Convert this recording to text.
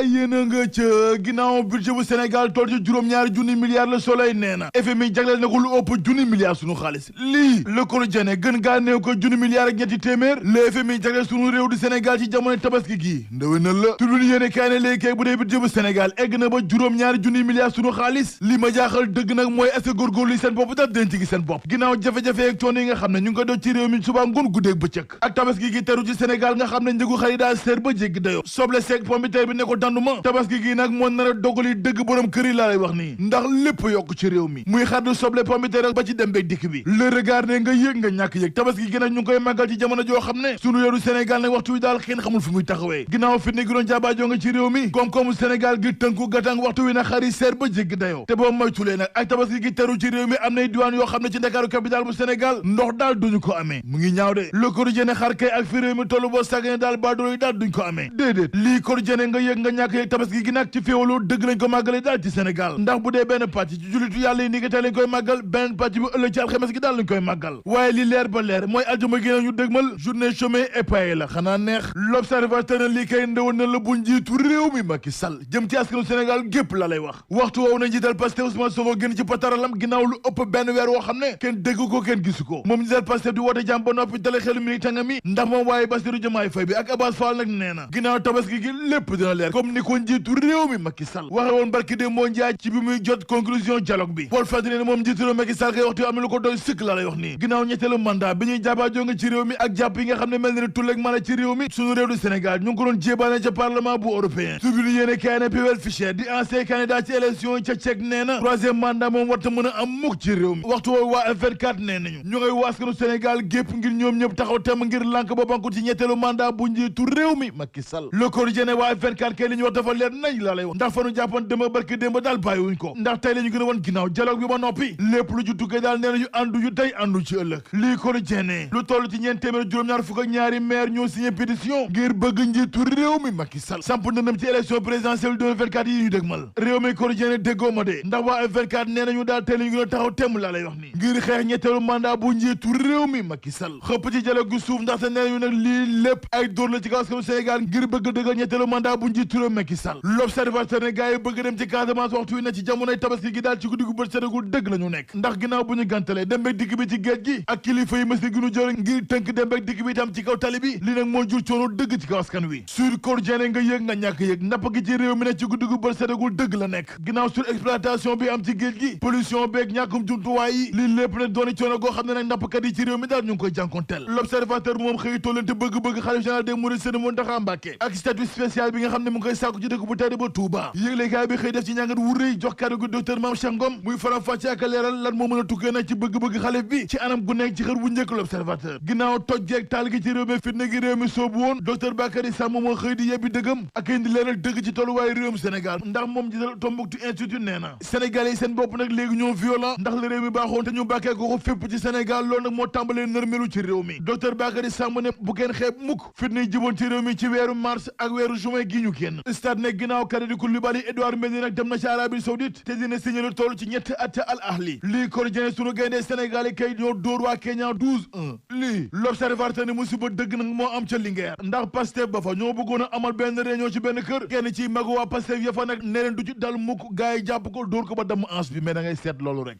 yéen a nga ca ginnaaw budget bu Sénégal toll ci juróom-ñaari junni milliards Le Soleil nee na FMI jagleel na ko lu ëpp junni milliards sunu xaalis lii Le Quotidien gën gaa néew ko junni milliards ak ñetti téeméer le FMI jagleel sunu réew di Sénégal ci jamono tabaski gii ndewenal la tudul yéene kaay ne léegi kay bu dee budget bu Sénégal egg na ba juróom-ñaari junni milliards sunu xaalis li ma jaaxal dëgg nag mooy est-ce que góorgóorlu yi seen bopp daal denc gi seen bopp ginnaaw jafe-jafe ak coono yi nga xam ne ñu ngi ko doj ci réew mi suba ngoon guddeeg bëccëg ak tabaski gi teru ci Sénégal nga xam ne njëgu xar yi daal seer ba jéggi dayo soble seeg pombiteer bi ne ko danduma tabaski gi nag moo nar a dogali dëgg borom kër yi laa lay wax nii ndax lépp yokk ci réew mi muy xar du soble pombiteer ba ci dem beeg dikk bi le regard ne nga yëg nga ñàkk yëg tabaski gi nag ñu ngi koy màggal ci jamono joo xam ne sunu réewu Sénégal nag waxtu wi daal kenn xamul fu muy taxawee ginnaaw fi ne gi doon jaabaajoo nga ci réew mi koom-koomu Sénégal gi tënku gàttang waxtu wi nag xar yi seer ba jéggi dayoo te boo moytulee nag ak tabaski gi teru ci réew mi am nay diwaan yoo xam ne ci Ndakaaru capitale bu Sénégal ndox daal duñu ko amee mu ngi ñaaw de le Quotidien xar kay ak fi réew mi tollu boo sàggane daal baadoolo yi daal duñ ko amee déedéet lii Quotidien nga yëg nga ñàkk yëg tabaski gi nag ci féewaloo dëgg lañ ko màggale daal ci Sénégal ndax bu dee benn pàcc ci jullitu yàlla yi ni ki tey lañ koy màggal benn pàcc bu ëllëg ci alxames gi daal lañ koy màggal waaye li leer ba leer mooy aljuma gi ñu dëgmal journée chômée et payée la xanaa neex l'observateur na lii kay ndewoon na la bu njiitu réew mi Macky Sall jëm ci askanu Sénégal gépp la lay wax waxtu woowu na njiital Pastef Ousmane Sonko gën ci pataralam ginnaaw lu ëpp benn weer woo xam ne kenn dégg ko kenn gisu ko moom njiital Pastef di woote jàmm ba noppi dale xelu militants mi ndax moom waaye Bassirou Diomaye Faye bi ak Abass Fall nag nee na ginnaaw tabaski gi lépp dina leer comme ni ko njiitu réew mi Macky Sall waxe woon barki de moo njaay ci bi muy jot conclusion dialogue bi Paul Fadri ne moom njiitu réew Macky Sall kay waxtu am na lu ko doy sëkk la lay wax nii ginnaaw ñetteelu mandat bi ñuy jaabaajo nga ci réew mi ak jàpp yi nga xam ne mel na ni tulleeg mala ci réew mi suñu réew du Sénégal ñu ngi ko doon jébaane ca parlement bu européen subili yéene kaay ne Pawel Fischer di ancien candidat ci élection yi ca Tchèque nee na troisième mandat moom warta mën a am mukk ci réew mi waxtu woowu waa F24 nee nañu ñu ngay waaskanu Sénégal gépp ngir ñoom ñëpp taxaw tem ngir lànk ba banku ci ñetteelu mandat bu njiitu réew mi Macky Sall Le Quotidien waa F24 kay li ñu wax dafa leer nañ laa lay wax ndax fa nu jàppoon démb barki démb daal bàyyiwuñ ko ndax tey la ñu gën a woon ginnaaw dialogue bi ba noppi lépp lu ci tukkee daal nee nañu àndu yu tey àndu ci ëllëg lii Quotidien lu toll ci ñeent téeméer juróom-ñaar fukk ak ñaari maire ñoo signé pétition ngir bëgg njiitu réew mi Macky Sall samp ndëndam ci élection présidentielle 2024 yi ñu dëgmal réew mi Quotidien déggoo ma de ndax waa F24 nee nañu daal tey la ñu gën a taxaw temm laa lay wax ni ngir xeex ñetteelu mandat bu njiitu réew mi Macky Sall xëpp ci dialogue gu suuf ndaxte nee nañu nag lii lépp ay dóor la ci kaw askanu Sénégal ngir bëgg dëggal ñetteelu mandat bu njiitu réew Macky Sall l'observateur ne gars yi bëgg dem ci Casamance waxtu wi ne ci jamonoy tabaski gi daal ci guddi gu bët sédagul dëgg la ñu nekk ndax ginnaaw bu ñu gàntalee dem beeg dikk bi ci géej gi ak kilifa yi mësi gi ñu jël ngir tënk dem beeg dikk bi itam ci kaw tali bi li nag moo jur coono dëgg ci kaw askan wi sur Quotidien nga yëg nga ñàkk yëg napp gi ci réew mi ne ci guddi gu bët sédagul dëgg la nekk ginnaaw sur exploitation bi am ci géej gi pollution beeg ñàkkum jumtuwaay yi lii lépp ne dooni coono goo xam ne nag nappkat yi ci réew mi daal ñu ngi koy jànkonteel l'observateur moom xëy tollante bëgg-bëgg xalif général des mourides Serigne Mountakha Mbacké ak statut spécial bi nga xam ne mu ngi koy sàkku ci dëkk bu tedd ba Touba yëglekaay bi xëy def ci ñàngat wu rëy jox kàddu gu docteur Mame Cheikh Ngom muy faram-fàcce ak leeral lan moo mën a tukkee nag ci bëgg-bëgg xalif bi ci anam gu nekk ci xër bu njëkk l'observateur ginnaaw toj jeeg taal gi ci réew mi fitna gi réew mi soobu woon docteur Bakary Samb moo xëy di yebbi dëggam ak indi leeral dëgg ci tolluwaayu réewum Sénégal ndax moom jiital Tombouctou Institute nee na Sénégalais yi seen bopp nag léegi ñoo violent ndax la réew mi baaxoon te ñu bàkkee ko fépp ci Sénégal loolu nag moo tàmbalee nërmelu ci réew mi docteur Bakary Samb ne bu kenn xeeb mukk fitna yi jiboon ci réew mi ci weeru mars ak weeru juin gi ñu génn stade ne ginnaaw Kalidou Koulibaly Edouard Mendy nag dem na ci Arabie Saoudite te dina signé lu toll ci ñetti at Al Ahli lii Quotidien sunu gaynde Sénégal yi kay ñoo dóor waa Kenya 12-1 lii l'observateur ne musiba dëgg nag moo am ca Linguère ndax Pastef ba fa ñoo bëggoon a amal benn réunion ci benn kër kenn ci magu waa Pastef ya fa nag ne leen du ci dal mukk gaay yi jàpp ko dóor ko ba damm ans bi mais da ngay seet loolu rek